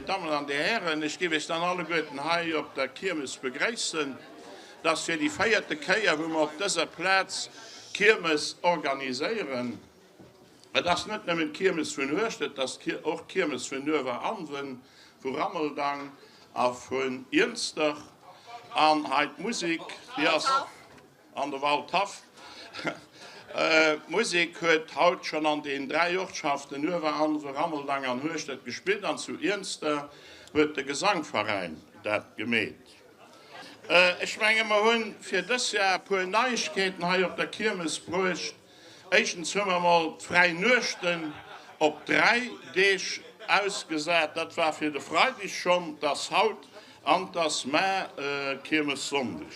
Dammen an Dir Hären, ech géif Iech dann alleguerten hei op der Kiermes begréissen. Et ass fir déi véierte Kéier, wou mer op dëser Plaz Kiermes organiséieren. Et ass net nëmmen d'Kiermes vun Hueschtert, et ass och d'Kiermes vun Ueweranwen, vu Rammeldang a vun Iernster. An hei d'Musek, déi ass an de Waldhaff. D'Musek huet haut schonn an den 3 Ortschaften Ueweranwen, Rammeldang an Hueschtert gespillt an zu Iernster huet de Gesangveräin dat gemeet. Ech menge mer hunn fir dës Jar e puer Neiegkeeten hei op der Kiermes bruecht. Éischtens hu mer mol d'fräi Nuechten op 3 Deeg ausgesat. Dat war fir de Freideg schonn, 't ass haut an 't ass mar Kiermessonndeg.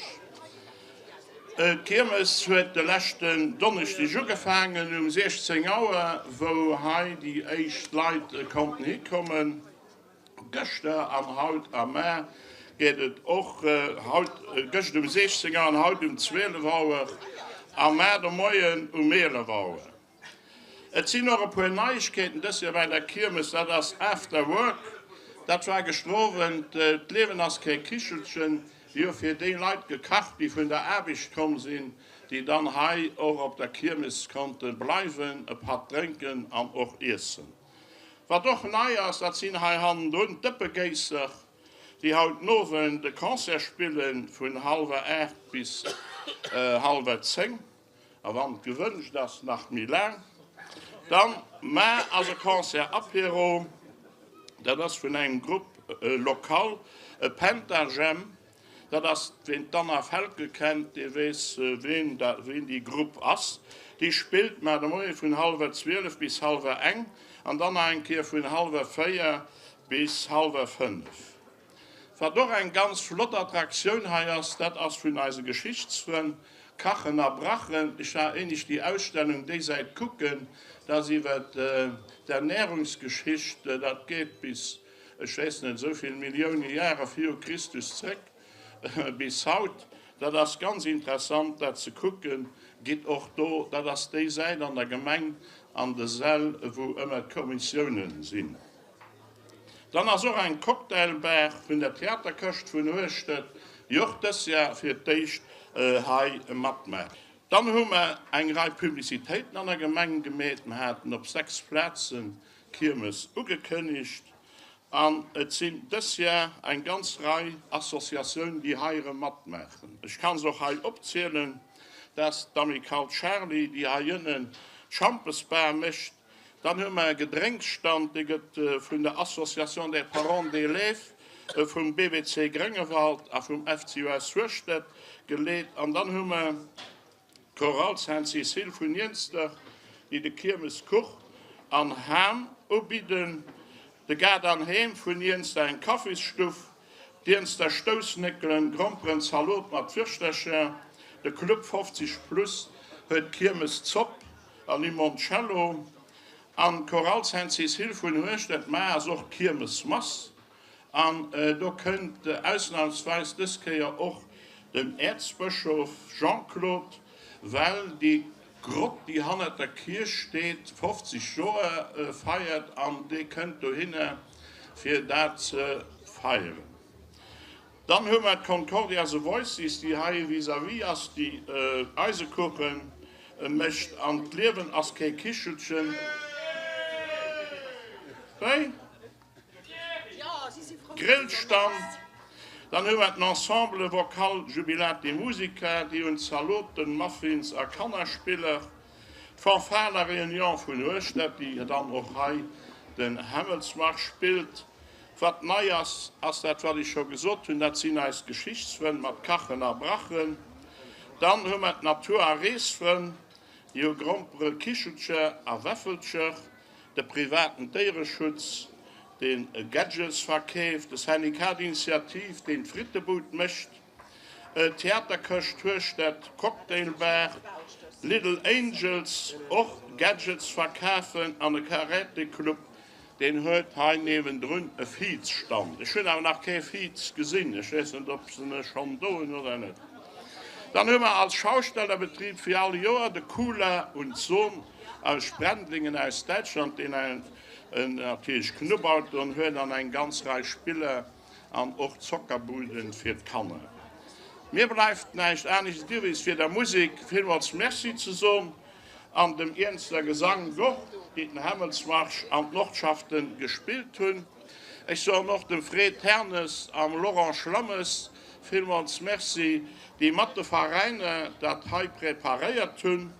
D'Kiermes huet de leschten Donneschdeg ugefaangen um 16 Auer, wou hei déi éischt Leit konnten hikommen. Gëschter an haut a mar geet et och, haut, gëscht um 16 Auer an haut um 12 Auer a mar de Moien um 11 Auer. Et sinn och e puer Neiegkeeten dës Joer bei der Kiermes, dat ass After Work, dat war gëschter Owend, D'Liewen ass kee Kichelchen, déi hu fir déi Leit gekacht, déi vun der Aarbecht komm sinn, déi dann hei och op der Kiermes konnte bleiwen, e Patt drénken an och iessen. Wat och nei ass, dat sinn hei hannendrun d'Dëppegéisser, déi haut den Owend e Concert spille vun hallwer 8 bis hallwer 10, a wann et gewënscht ass, nach méi laang. Dann mar ass e Concert Apéro, dat ass vun engem Groupe local, e Pentajem. Dat ass, ween d'Anna Felke kennt, dee weess, ween dat, ween déi Grupp ass. Déi spillt mar de Moie vun hallwer 12 bis hallwer eng an dann nach eng Kéier vun hallwer 4 bis hallwer 5. Wat och eng ganz flott Attraktioun hei ass, dat ass vun eise Geschichtsfrënn Kachen a Brachen. Ech war éinescht déi Ausstellung déisäit kucken, dat ass iwwer d'Ernährungsgeschicht, dat geet bis ech weess net, esou vill Millioune Jahre viru Christus zréck bis haut. Dat ass ganz interessant, dat ze kucken. Gitt och do, dat ass déi Säit an der Gemeng an de Säll, wou ëmmer d'Kommissiounen sinn. Dann ass och eng Cocktailbar vun der Theaterkëscht vun Hueschtert, déi och dës Jar fir d'éischt hei matmaacht. Dann hu mer eng Rei Publicitéiten an der Gemeng gemeet. Mer haten op 6 Plazen Kiermes ugekënnegt an et sinn dës Jar eng ganz Rei Associatiounen, déi hei erëm matmaachen. Ech ka se och hei opzielen, Dat ass d'Amicale Charly, déi hei ënnen d'Schampesbar mécht. Dann hu mer e Gedrénksstand, dee gëtt vun der Association des parents d'élèves, vum BBC Gréngewald a vum FCUS Hueschtert geleet. An dann hu mer D'Chorale Sainte-Cécile vun Iernster, déi de Kiermeskuch an Ham ubidden, de Gaart an Heem vun Iernster, eng Kaffisstuff, d'Iernster Stoussnéckelen, Gromperen, Zalot mat Wirschtercher, de Club 50 Plus huet Kiermeszopp a Limoncello an d'Chorale Sainte-Cécile vun Hueschtert. Mar ass och Kiermesmass. An do kënnt ausnamsweis dës Kéier och den Äerzbëschof Jean-Claude, well déi Grott, déi hannert der Kierch steet, 50 Joer feiert an dee kënnt dohinner, fir dat ze feieren. Dann hu mer d'Concordia The Voices, déi hei vis-à-vis ass, déi Eisekuche mécht. An d'Liewen ass kee Kichelchen. Wéi? Grillstand, dann hu mer den Ensemble Vocal Jubilate Musica, déi hunn Zaloten, Muffins a Kannerspiller, d'Fanfare La Réunion vun Hueschtert, déi dann och hei den Hämmelsmarsch spillt. Wat nei ass, ass dat wat ech scho gesot hunn, dat sinn eis Geschichtsfrënn mat Kachen a Brachen. Dann hu mer d'Natur a Reesfrënn, déi hu Grompere, Kichelcher a Wäffelcher. de privaten Déiereschutz, dee Gadgets verkeeft, de Syndicat d'initiative, deen d'Frittebud mécht, d'Theaterkëscht Hueschtert, d'Cocktailbar Little Angels, och Gadgets verkafen, an e Karäteclub, deen huet hei niewendrun e Viizstand. Ech hunn awer nach kee Viiz gesinn, ech weess net, ob se en schonn do hunn oder net. Dann hu mer als Schaustellerbetrib wéi all Joer de Kula und Sohn, Aus Sprendlingen aus Däitschland, deen eng. Natierlech Knubbautoen huet an eng ganz Rei Spiller an och Zockerbuden fir d'Kanner. Mir bleift näischt anescht iwwreg fir der Musek villmools Merci ze soen an dem Iernzer Gesank och, déi den Hämmelsmarsch an d'Nordschaften gespillt hunn. Ech soen och dem Fred Ternes am Laurent Schlammes villmools Merci, déi mat de Veräiner dat hei preparéiert hunn.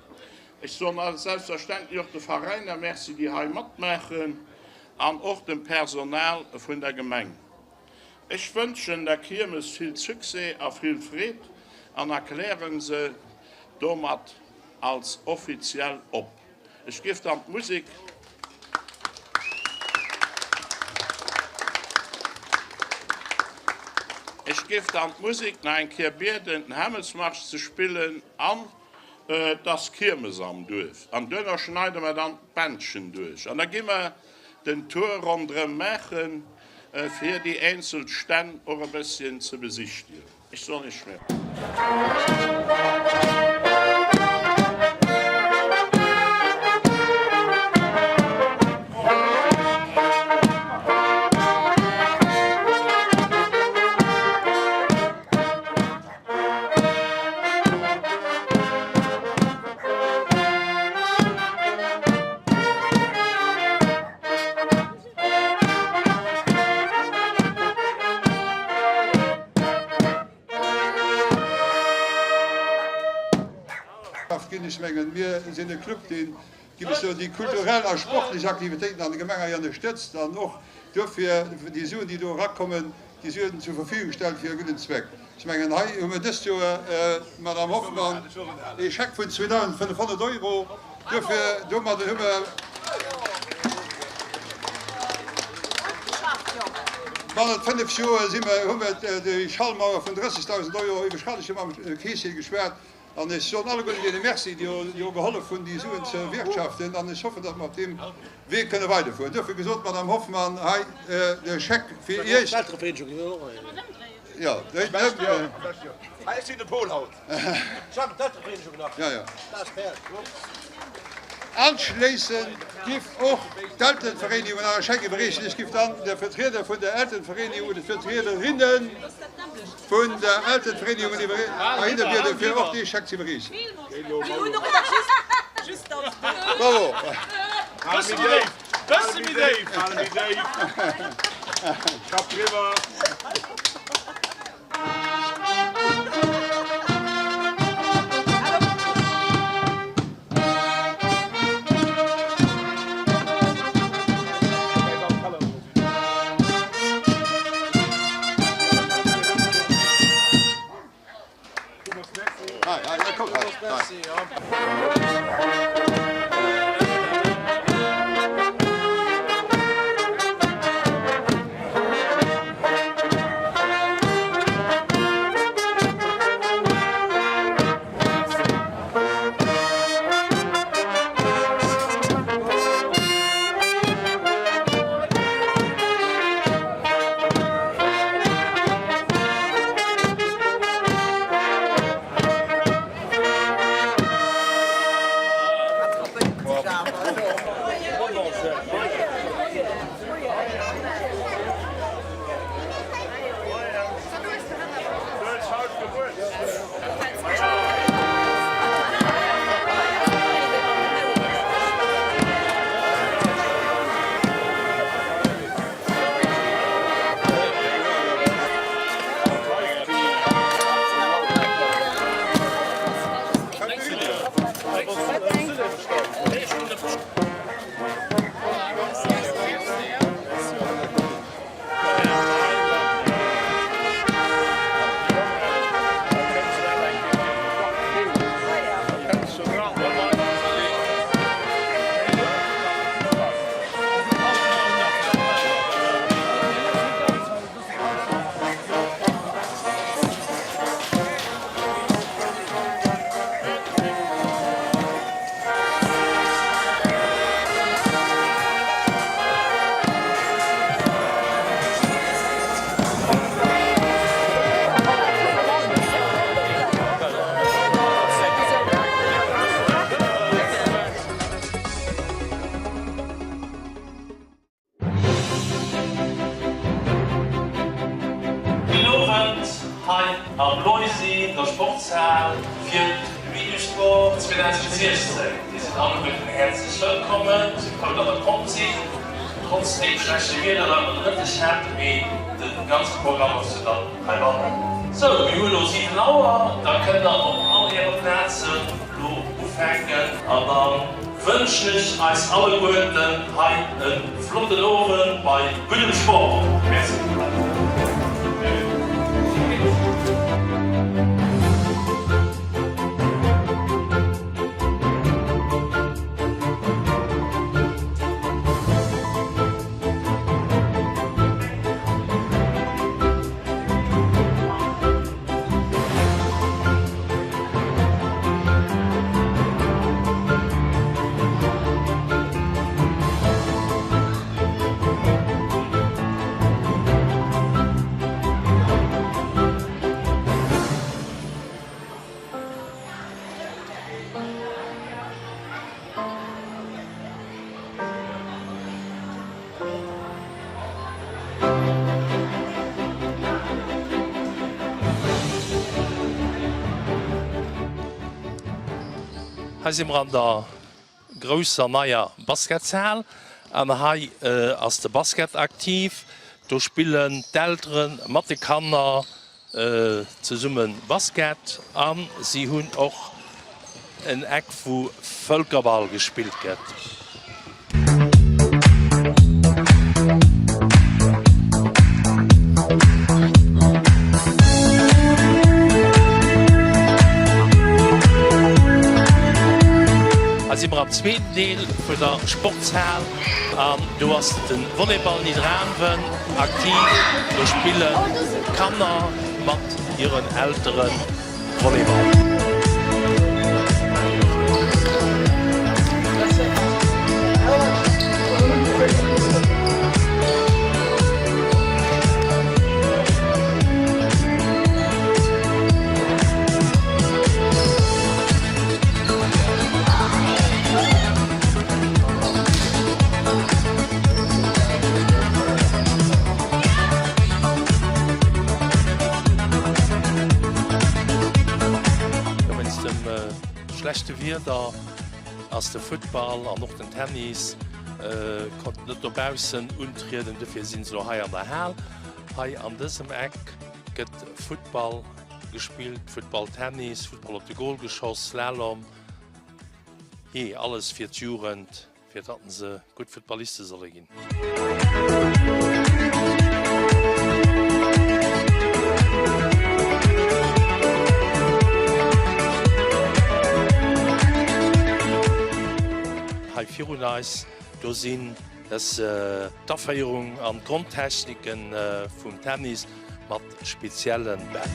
Ech soen selbstverständlech och de Veräiner Merci, déi hei matmaachen, an och dem Personal vun der Gemeng. Ech wënschen der Kiermes vill Succès a vill Freed an erklären se domat als offiziell op. Ech giff dann d'Musek. Ech giff dann d'Musek nach eng Kéier bieden, den Hämmelsmarsch ze spillen an. Et ass Kiermes am Duerf an duerno schneide mer dann d'Bändchen duerch an da gi mer den Tour ronderëm maachen, fir déi eenzel Stänn och e bësschen ze besichtigen. Ech soen Iech Merci. Ech mengen, mir sinn e Club, deen, géif ech soen, déi kulturell a sportlech Aktivitéiten an der Gemeng hei ënnerstëtzt an och duerfir déi Suen, déi do erakommen, déi Suen zur Verfügung stellt fir e gudden Zweck. Ech mengen, hei hu mir dëst Joer, Madame Hoffmann, ee Scheck vun 2.500 Euro. Duerfir, domadden hu mer bannent 5 Joer si mer, hu mer déi Schallmauer vun 30.000 Euro iwwerschratt. Ech hu mam Keessier geschwat an ech soen alleguerten deene Merci, déi jo gehollef hunn, déi Suen ze erwirtschaften. An ech hoffen, datt mer op deem Wee kënne weiderfueren. Duerfir gesot, Madame Hoffmann, hei de Scheck fir Iech. Jo, Anschléissend giff och d'Elterevereenigung nach e Scheck iwwerreechen. Ech giff dann de Vertrieder vun der Elterevereenigung oder d'Vertriederinne vun der Elterevereenigung heihinne bieden, fir och dee Scheck ze iwwerreechen. Bravo! Am Loisy, der Sportshal, fir d'Nuit du Sport 2016. Dir sidd alleguerten häerzlech wëllkommen. Mir si frou, datt der komm sidd, trotz deem schlechte Wieder, dat mer de Mëtteg haten, mee de ganze Programm ass jo dann heibannen. Sou, mir hu elo 7 Auer, da kënnt der op all äre Plazen elo ufänken an da wënschen ech eis alleguerten hei e flotten Owend bei guddem Sport. Merci. Hei si mer an der grousser neier Basketshal an hei ass de Basket aktiv. Do spillen d'Eltere mat de Kanner Zesumme Basket an si hunn och en Eck wou Vëlkerball gespillt gëtt. Hei si mer am zweeten Deel vun der Sportshal. An do ass de Volleyball Nidderaanwen aktiv. Do spillen d'Kanner mat hiren Eltere Volleyball. Wéinst dem schlechte Wieder ass de Futtball an och den Tennis konnten net dobaussen untrieden, dofir sinn se elo hei an der Hal. Hei an dësem Eck gëtt Futtball gespillt, Futtball, Tennis, Futtball op de Gol geschoss, Slalom. Jee, alles fir d'Jugend, fir datt se gutt Futtballiste solle ginn. Hei virun eis, do sinn des d'Aféierung an d'Grondtechniken vum Tennis mat speziellen Bäll.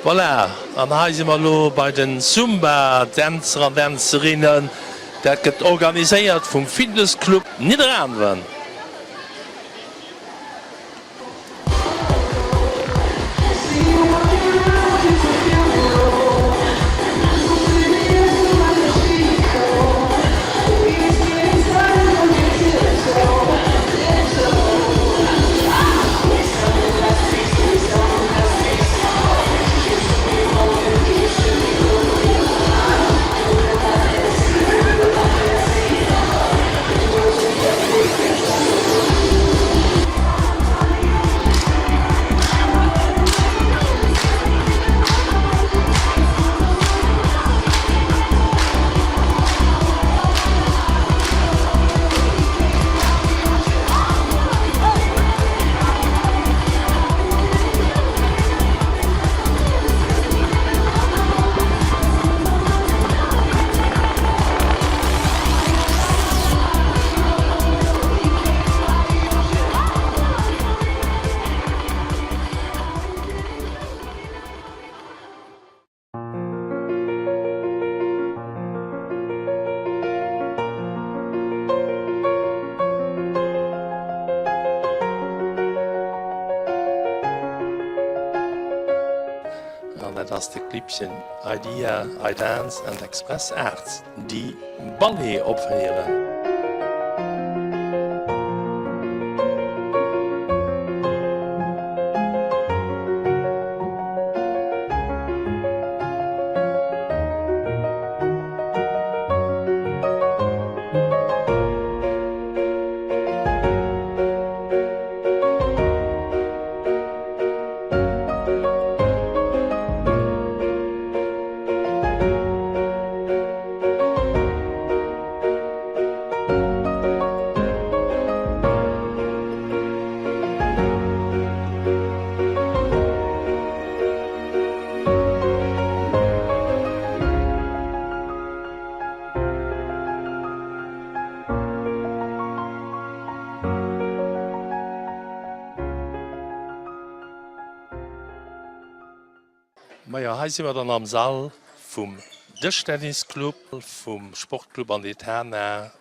Voilà, an hei si mer elo bei den Zumba-Dänzer an Dänzerinnen. Dat gëtt organiséiert vum Fitnessclub Nidderaanwen. Dat ass de Clibbchen Idea, iDance and Express Arts, déi Ballet opféieren. Majo, hei si mer dann am Sall vum Dëschtennisclub vum Sportclub Andetana.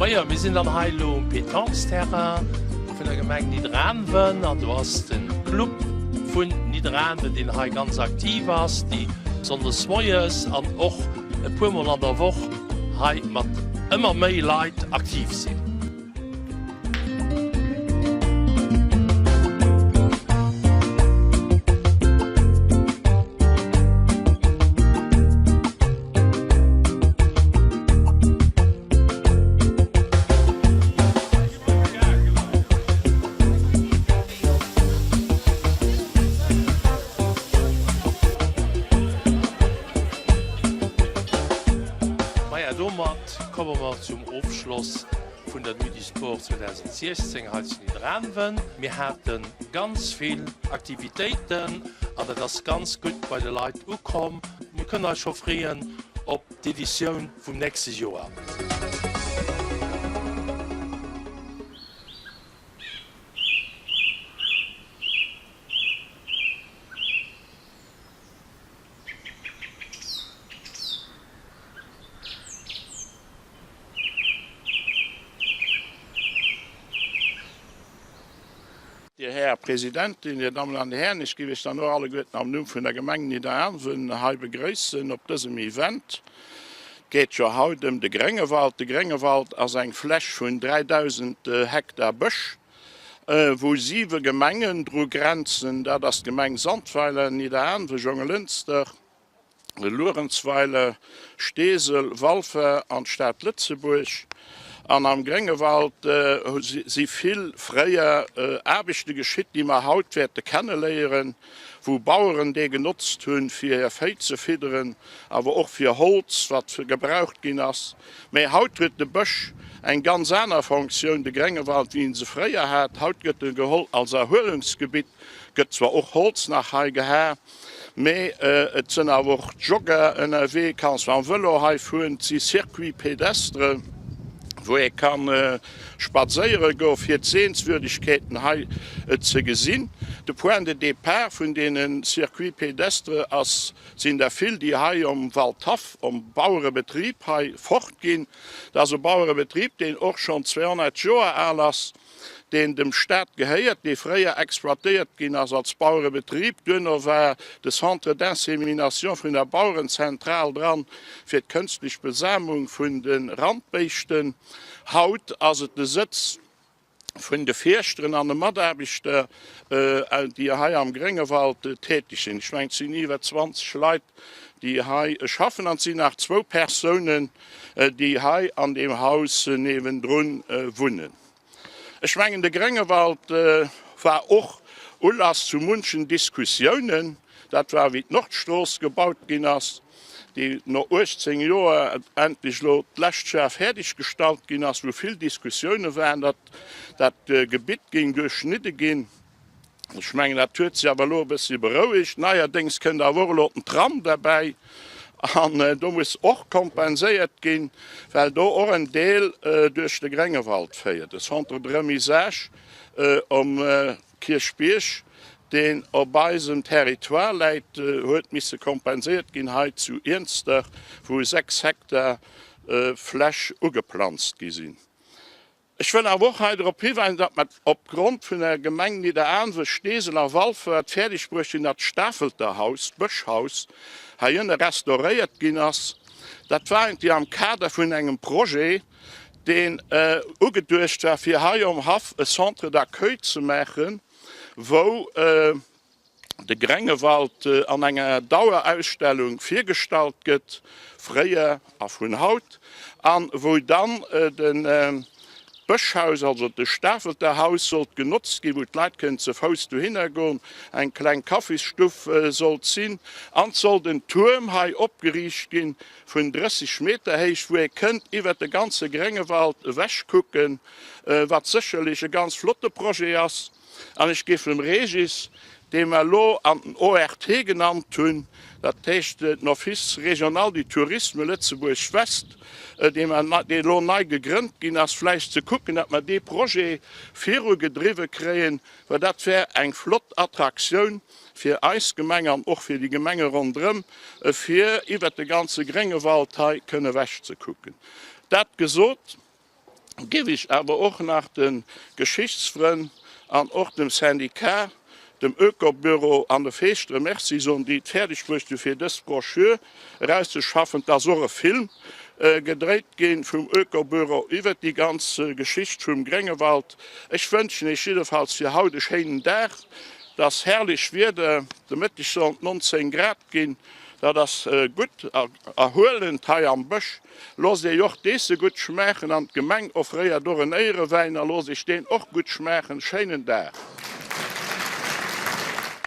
Majo, mir sinn dann hei elo um Pétanquesterrain vun der Gemeng Nidderaanwen an do ass de Club vun Nidderaanwen, deen hei ganz aktiv ass, déi sonndes moies an och e puer mol an der Woch hei mat ëmmer méi Leit aktiv sinn. Maja, domat komme mer zum Ofschloss vun der Nuit du Sport 2016 hei zu Nidderaanwen. Mir hate ganz vill Aktivitéiten an dat ass ganz gutt bei de Leit ukomm. Mir kënnen eis scho freeën op d'Editioun vum nächste Joer. Dir Här Presidentin, Dir Dammen an Dir Hären, ech géif Iech dann och alleguerten am Numm vun der Gemeng Nidderaanwen hei begrëissen op dësem Event. Et geet jo haut ëm de Gréngewald. De Gréngewald ass eng Fläch vun 3.000 Hektar Bësch, wou siwe Gemengen dru grenzen. Dat ass d'Gemeng Sandweiler, Nidderaanwen, Jonglënster, Luerenzweiler, Steesel, Walfer an d'Stad Lëtzebuerg. An am Gréngewald si vill fréier Aarbechte geschitt, déi mer haut wäerte kenneléieren, wou Baueren dee genotzt hunn, fir hir Véi ze fidderen, awer och fir Holz, wat gebraucht ginn ass. Mä haut huet de Bësch eng ganz aner Fonctioun, de Gréngewald, wéi en se fréier hat. Haut gëtt e geholl als Erhuelungsgebitt, gëtt zwar och Holz nach hei geha, Mee et sënn awer och Jogger ënnerwee, kanns mam Vëlo hei fueren, et si Circuits pédestres, wou ee kann spadséiere goen, fir d'Sehenswürdegkeeten hei ze gesinn. De Point de départ vun deene Circuits pédestres ass, sinn der vill, déi hei um Waldhaff, um Bauerebetrib hei fortginn. Dat ass e Bauerebetrib, deen och schonn 200 Joer al ass. deen dem Staat gehéiert, dee fréier exploitéiert ginn ass als Bauerebetrib. Duerno war de Centre d'insémination vun der Bauerenzentral dran fir d'kënstlech Besamung vun de Randbéischten. Haut ass et de Sëtz vun de Fierschteren an de Mataarbechter, déi hei am Gréngewald täteg sinn. Ech mengen, et sinn iwwer 20 Leit, déi hei schaffen an et sinn nach zwou Persounen, déi hei an deem Haus niewendrun wunnen. Ech mengen, de Gréngewald war och Ulass zu munchen Diskussiounen. Dat war, wéi d'Nordstrooss gebaut ginn ass, déi no 18 Joer endlech elo d'lescht Joer fäerdeggestallt ginn ass, wou vill Diskussioune waren, datt dat Gebitt géing duerchschnidde ginn. Ech mengen, dat huet sech awer elo e bëssi berouegt. Neierdéngs kënnt awer och elo den Tram derbäi an do muss och kompenséiert ginn, well do och en Deel duerch de Gréngewald féiert, de Centre de remisage um Kierchbierg, deen op eisem Territoire läit, huet misse kompenséiert ginn hei zu Iernster, wou 6 Hektar Fläch ugeplanzt gi sinn. Ech wëll awer och hei drop hiweisen, datt mer opgrond vun der Gemeng Nidderaanwen, Steesel a Walfer et fäerdeg bruecht hunn, datt d'Stafelter Haus, d'Bëschhaus, heiënne restauréiert ginn ass. Dat war eigentlech am Kader vun engem Projet, deen ugeduecht war, fir hei um Haff e Centre d'accueil ze maachen, wou, de Grengewald an enger Dauerausstellung virgestallt gëtt, fréier a vun haut, an wou dann de Bëschhaus, also de Stafelter Haus sollt genotzt ginn, wou d'Leit kënnen ze Fouss dohinner goen, eng kleng Kaffisstuff sollt sinn, an et sollt en Tuerm hei opgeriicht ginn vun 30 Meter Héicht, wou ee kënnt iwwert de ganze Gréngewald ewech kucken, wat sécherlech e ganz flotte Projet ass. An ech géif dem Régis, dee mer elo an den ORT genannt hunn, dat heescht den Office régional du tourisme Lëtzebuerg West, dee mer, dee elo nei gegrënnt ginn ass, vläicht ze kucken, datt mer dee Projet virugedriwwe kréien, well dat wär eng flott Attraktioun fir eis Gemeng an och fir déi Gemenge ronderëm, fir iwwert de ganze Gréngewald hei kënne ewechzekucken. Dat gesot, Géif ech awer och nach de Geschichtsfrënn an och dem Syndicat, dem Ökobüro an de Feeschtere Merci soen, déi et fäerdeg bruecht hu fir dës Broschür erauszeschaffen. Et ass och e Film gedréit gi vum Ökobüro iwwert déi ganz Geschicht vum Gréngewald. Ech wënschen Iech jiddefalls fir haut e schéinen Dag. Et ass herrlech Wieder, de Mëtteg sollen et 19 Grad ginn. Dat ass gutt erhuelend hei am Bësch. Loosst Iech och d'Eesse gutt schmaachen an d'Gemeng offréiert och en Éierewäin a loosst Iech deen och gutt schmaachen. Schéinen Dag!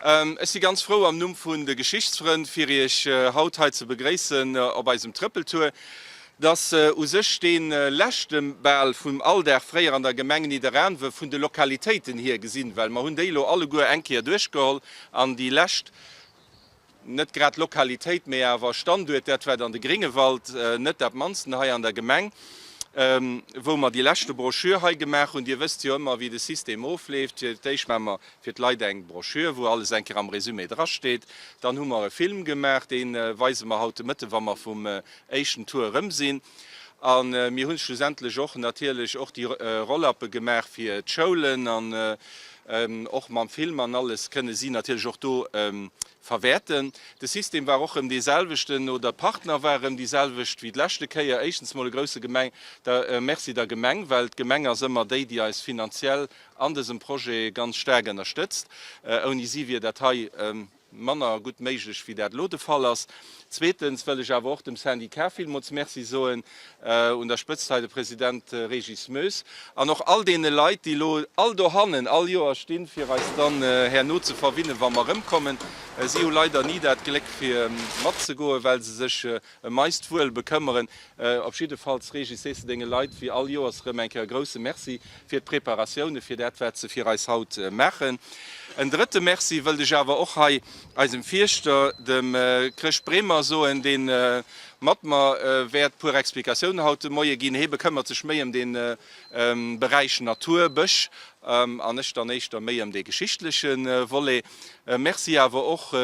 Ech si ganz frou am Numm vun de Geschichtsfrënn fir Iech haut hei ze begréissen op eisem Trëppeltour. Et ass u sech dee leschte bal vum Alldag fréier an der Gemeng Nidderaanwe vun de Lokalitéiten hier gesinn, well mer hunn déi elo alleguer eng Kéier duerchgeholl an déi lescht net grad Lokalitéit, mee awer Standuert, dat war dann de Gringewald, net dat mannsten hei an der Gemeng, wou mer déi leschte Broschür hei gemaach hunn. Dir wësst jo ëmmer, wéi de System ofleeft. Fir d'éischt maache mer fir d'Leit eng Broschür, wou alles eng Kéier am Résumé drasteet. Dann hu mer e Film gemaach, dee weise mer haut de Mëtten, wa mer vum éischten Tour erëm sinn. A mir hunn schlussendlech och natierlech och déi Roll-uppe gemaach fir d'Schoulen an och mam Film an alles kënne si natierlech och do verwäerten. De System war och erëm dee selwechten oder d'Partner war erëm déi selwecht wéi d'leschte Kéier. Éischtens mol e grouse Gemeng, der, Merci der Gemeng, well d'Gemeng ass ëmmer déi, déi eis finanziell an dësem Projet ganz staark ënnerstëtzt. Ouni si wier dat hei. manner gutt méiglech, wéi dat elo de Fall ass. Zweetens wëll ech awer och dem Syndicat villmools Merci soen, un der Spëtzt hei de President Régis Moes an och all deene Leit, déi elo all dohannen all Joer stinn, fir eis dann herno ze verwinnen, wa mer erëmkommen. Si hu leider ni dat Gléck, fir matzegoen, well se sech ëm eist Wuel bekëmmeren. Op jiddefalls, Régis, sees de denge Leit wéi all Joers erëm eng Kéier e grousse Merci fir d'Preparatioune, fir dat, wat se fir eis haut maachen. En drëtte Merci wëllt ech awer och hei eisem Fierschter, dem Chrëscht Bremer, soen, dee mat mer wäert puer Explikatiounen haut de Moie ginn. Hee bekëmmert sech méi ëm dee Beräich Natur, Bësch, an ech dann éischter méi ëm dee geschichtleche Volet. Merci awer och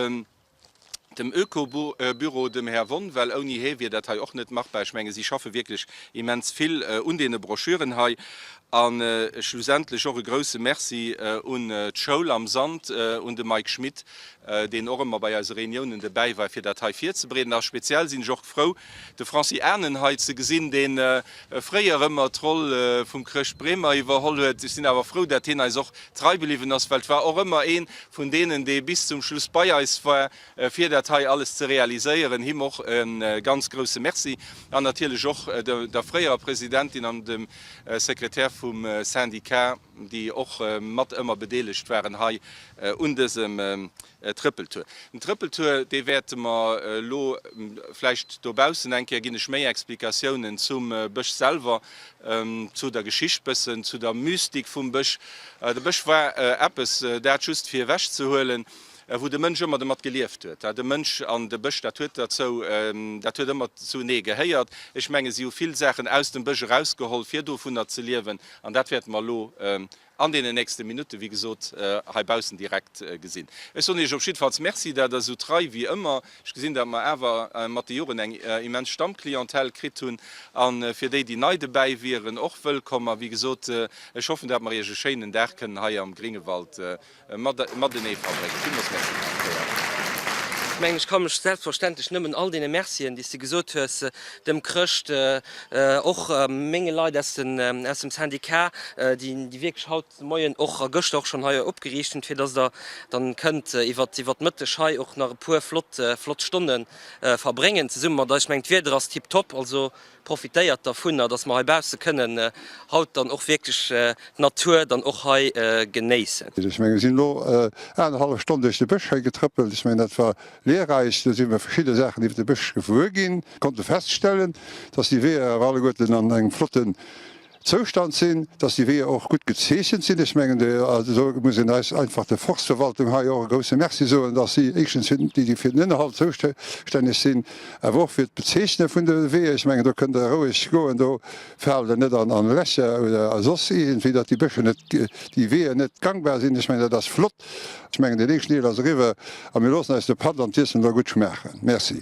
dem Öko-Büro, dem Här Wonn, well ouni hee wier dat hei och net machbar. Ech menge si schaffe wierklech immens vill un deene Broschüren hei. A schlussendlech och e grouse Merci un d'Schoul am Sand, un de Mike Schmit, deen och ëmmer bei eise Reuniounen dobäi war, fir dat hei virzebereeden. A speziell sinn ech och frou, de Francis Anen hei ze gesinn, dee fréier ëmmer d'Roll vum Chrëscht Bremer iwwerholl huet. Ech sinn awer frou, dat hien eis och trei bliwwen ass, well et war och ëmmer ee vun deenen, dee bis zum Schluss bei eis war, fir dat hei alles ze realiséieren. Him och e ganz grouse Merci an natierlech och der fréierer Presidentin an dem Sekretär vum Syndicat, déi och mat ëmmer bedeelegt waren hei un dësem Trëppeltour. Den Trëppeltour, dee wäerte mer elo vläicht dobaussen eng Kéier, ginn ech méi Explikatiounen zum Bësch selwer, zu der Geschicht bëssen, zu der Mystik vum Bësch. De Bësch war eppes, dat just fir ewechzehuelen, wou de Mënsch ëmmer domat gelieft huet. De Mënsch an de Bësch, dat huet derzou, dat huet ëmmer zunee gehéiert. Ech menge si hu vill Saachen aus dem Bësch erausgeholl, fir dovunner ze liewen. An dat wäerte mer elo an deenen nächste Minutten, wéi gesot, heibaussen direkt gesinn. Ech soen Iech op jiddefalls Merci, dat Der esou trei wéi ëmmer, ech gesinn, dat mer awer mat de Joren eng immens Stammclientèle kritt hunn, a fir déi, déi nei dobäi wieren, och wëllkomm. A wéi gesot, ech hoffen, dat mer Iech e schéinen Dag kënnen hei am Gringewald Matenee verbréngen. Villmools Merci nach eng Kéier. Ech mengen, ech ka mech selbstverständlech nëmmen all deene Mercien, déi s de gesot hues, dem Chrëscht, och menge Leit aus dem Syndicat, déi wierklech haut de Moien och a gëschter och schonn hei opgeriicht hunn, fir dass Der dann kënnt iwwert d'Mëtteg hei och nach e puer flott, flott Stonne verbréngen zesumme mat eis. Ech mengen, d'Wieder ass tiptop, also Profitéiert dervunner, dass mer heibausse kënnen haut dann och wierklech d'Natur dann och hei genéissen. Ech mengen, mir sinn elo anerhallef Stonn duerch de Bësch hei getrëppelt. Ech mengen, dat war lehrreich. Do si mer verschidde Saachen iwwer de Bësch gewuer ginn, konnte feststellen, dass déi Weeër awer alleguerten an engem flotten Zoustand sinn, dass déi Weeër och gutt gezeechent sinn. Ech mengen, do muss een eis einfach der Forstverwaltung hei och e grouse Merci soen, dass si éischtens fir déi fir den Ënnerhalt zoustänneg sinn, awer och fir d'Bezeechne vun de Weeër. Ech mengen, do kënnt Der roueg goen, do faalt Der net an Lächer oder soss iergendwéi, datt déi Bëscher net, déi Weeër net gangbar sinn. Ech mengen, dat ass flott. Ech mengen, deen éischten Deel ass eriwwer a mir loossen eis de Patt an d'Iessen elo gutt schmaachen. Merci.